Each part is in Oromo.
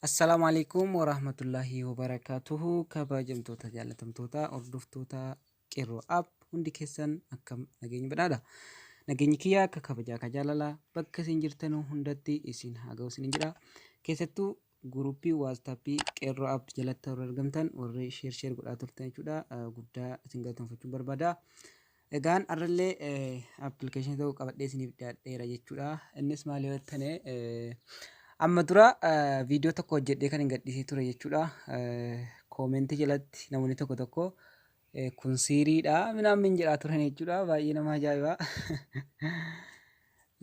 Assalaamu alaikum warahmatullahi wabarakaatuhu. Kabajamtoota, jaallatamtoota, hordoftoota Qeerroo App, hundi keessan akkam? Nageenyi badhaadha. Nageenyi kiyya akka kabajaa akka jaalalaa bakka isin jirtan hundatti isin haa ga'u isin jedha. Keessattuu guruppii WhatsAppii Qeerroo App jalatti warri argamtan, warri share share godhaa turtan jechuudha. Guddaa isin galateeffachuun barbaada. Egaan har'allee appilikeeshinii tokko qabadhee isiniif dhiyaadheera jechuudha. Innis maal yoo jettane, amma dura viidiyoo tokko hojjedhee kan hin gadhiisee ture jechuudha. Koomentii jalatti namoonni tokko tokko kun siiriidha minaan jedhaa turan jechuudha. Baay'ee nama ajaa'iba.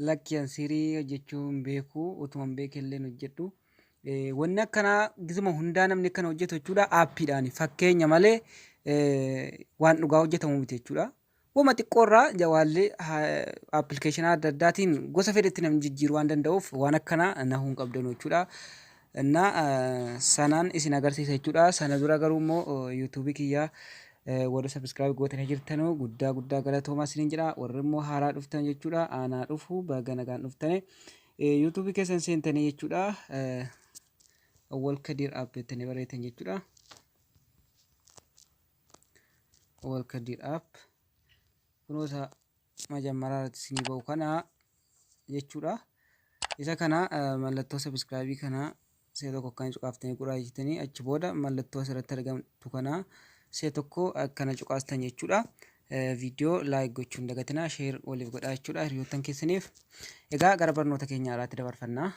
Lakki, an siirii hojjechuu hin beeku, utuma hin beekellee hin hojjedhu. Wanni akkanaa gizuma hundaa namni akkana hojjetu jechuudha, aappiidhaan fakkeenya malee waan dhugaa hojjetamu miti jechuudha. Wama xiqqoorraa jawaallee appilikeeshinaa adda addaatiin gosa fedhetti namni jijjiiruu waan danda'uuf, waan akkanaa nahuu hin qabdanu jechuudha. Innaa sanaan isin agarsiisa jechuudha. Sana dura garuu immoo yuutuubii kiyyaa warri subscribe gootanii jirtanu guddaa guddaa galatoomaa isiniin jedha. Warri immoo haaraa dhuftan jechuudha, aanaa dhufu, baga nagaan dhuftane. Yuutuubii keessan seentanii jechuudha, Awwal Kadiir App jettanii barreessan jechuudha. Awwal Kadiir App kunoo isa majammaraa irratti isinii ba'u kana jechuudha. Isa kana mallattoo sabiskiraabii kana si'a tokko akkana cuqaaftanii godhaa jettanii, achi booda mallattoo asirratti argamtu kana si'a tokko akkana cuqaastan jechuudha. Viidiyoo like gochuun dagatinaa, share waliif godhaa jechuudha hiriyoottan keessaniif. Egaa gara barnoota keenya haaraatti dabarfanna.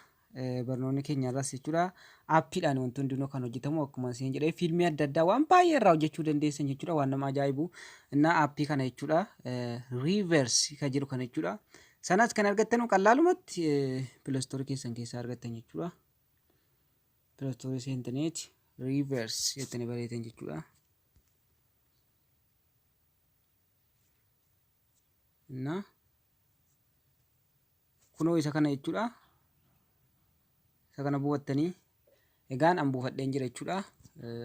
Barnoonni keenya irraas jechuudha, aappiidhaan wanti hundinuu kan hojjetamu akkuma isin jedhee, fiilmii adda addaa waan baay'ee irraa hojjechuu dandeessan jechuudha, waan nama ajaa'ibu. Innaa aappii kana jechuudha, reverse kan jedhu kana jechuudha. Sanas kan argattanu qallaalumatti Play Store keessan keessaa argattan jechuudha. Play Store seentaniiti reverse jettanii bareetan jechuudha. Innaa kunoo isa kana jechuudha. Isa kana buufattanii, egaan an buufadheen jira jechuudha.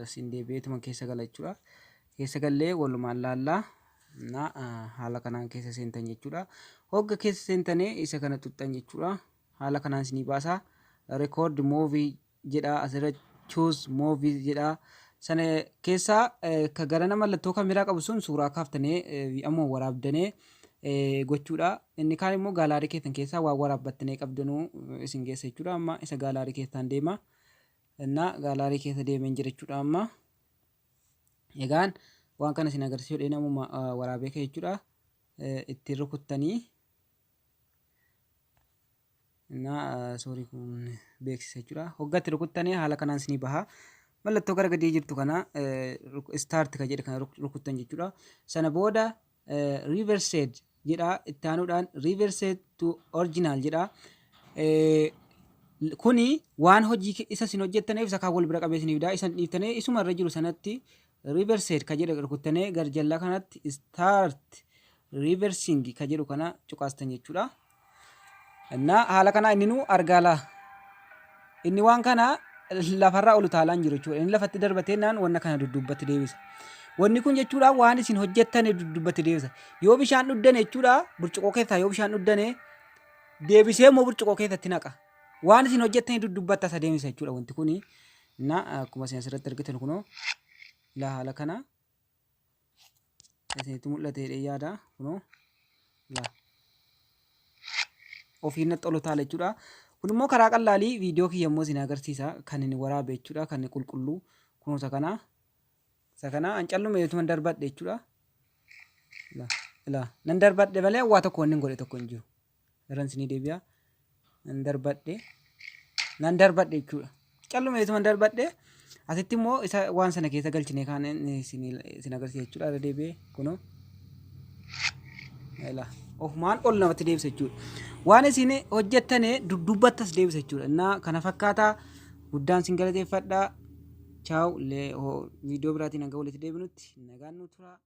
Isin deebi'eetuma keessa gala jechuudha. Keessa gallee walumaan laallaa. Innaa haala kanaan keessa seentan jechuudha. Hogga keessa seentanii isa kana xuxxan jechuudha. Haala kanaan isinii baasa. Record movie jedha, asirra choose movie jedha. Sana keessaa ka garana mallattoo kaameraa qabu sun suuraa kaaftanii ammoo waraabdanii gochuudha. Inni kaan immoo gaalaarii keessan keessaa waan waraabbattanii qabdanuu isin geessa jechuudha. Amma isa gaalaarii keessaan deema. Innaa gaalaarii keessa deemeen jira jechuudha amma. Egaan waan kana isin agarsiisuu namuma waraabee ka'e jechuudha. Ittiin rukuttanii. Innaa soorii, kun beeksisa jechuudha. Hoggatti rukuttanii haala kanaan isinii baha. Mallattoo gara gadii jirtu kana, start kan jedhe kana rukuttan jechuudha. Sana booda reversed jedha, itti aanuudhaan reversed to original jedha. Kuni waan hojii isa isin hojjettaniif isa kaan wal bira qabee isinii fida. Isan dhiiftanii isuma irra jiru sanatti reversed kan jedhe rukuttanii gara jallaa kanatti start reversing kan jedhu kana cuqaastan jechuudha. Innaa haala kanaa inni nu argaalaa. Inni waan kana lafarraa ol utaalaan jiru jechuudha. Inni lafatti darbatee naan wanna kana duddubbatti deebisa. Wanni kun jechuudha, waan isin hojjettane duddubbatti deebisa. Yoo bishaan dhuddane jechuudha, burcuqqoo keessaa yoo bishaan dhuddane, deebisee immoo burcuqqoo keessatti naqa. Waan isin hojjettane duddubbatti asa deemisa jechuudha wanti kuni. Innaa akkuma isin asirratti argitan kunoo ilaa haala kana isinitti mul'ate jedhee yaada, kunoo ilaa ofiin natti ol utaala jechuudha. Kun immoo karaa qallaalii viidiyoo kiyya immoo isin agarsiisa, kan inni waraabe jechuudha, kan inni qulqulluu kunoo isa kana. Isa kana an callume jechuun darbadhe jechuudha. Ilaa, nan darbadhe malee waa tokko wanni hin godhe tokko hin jiru. Irran isinii deebi'a. Nan darbadhe. Nan darbadhe jechuudha. Callume jechuun darbadhe. Asitti immoo isa waan sana keessa galchine kaan isin agarsiisa jechuudha. Irra deebi'ee kunoo. Ilaa, ofumaan ol namatti deebisa jechuudha. Waan isin hojjettane dudduubbattas deebisa jechuudha. Innaa kana fakkaataa, guddaan isin galateeffadha. Chaaw, viidiyoo biraatiin hanga walitti deebinutti nagaan nu tura.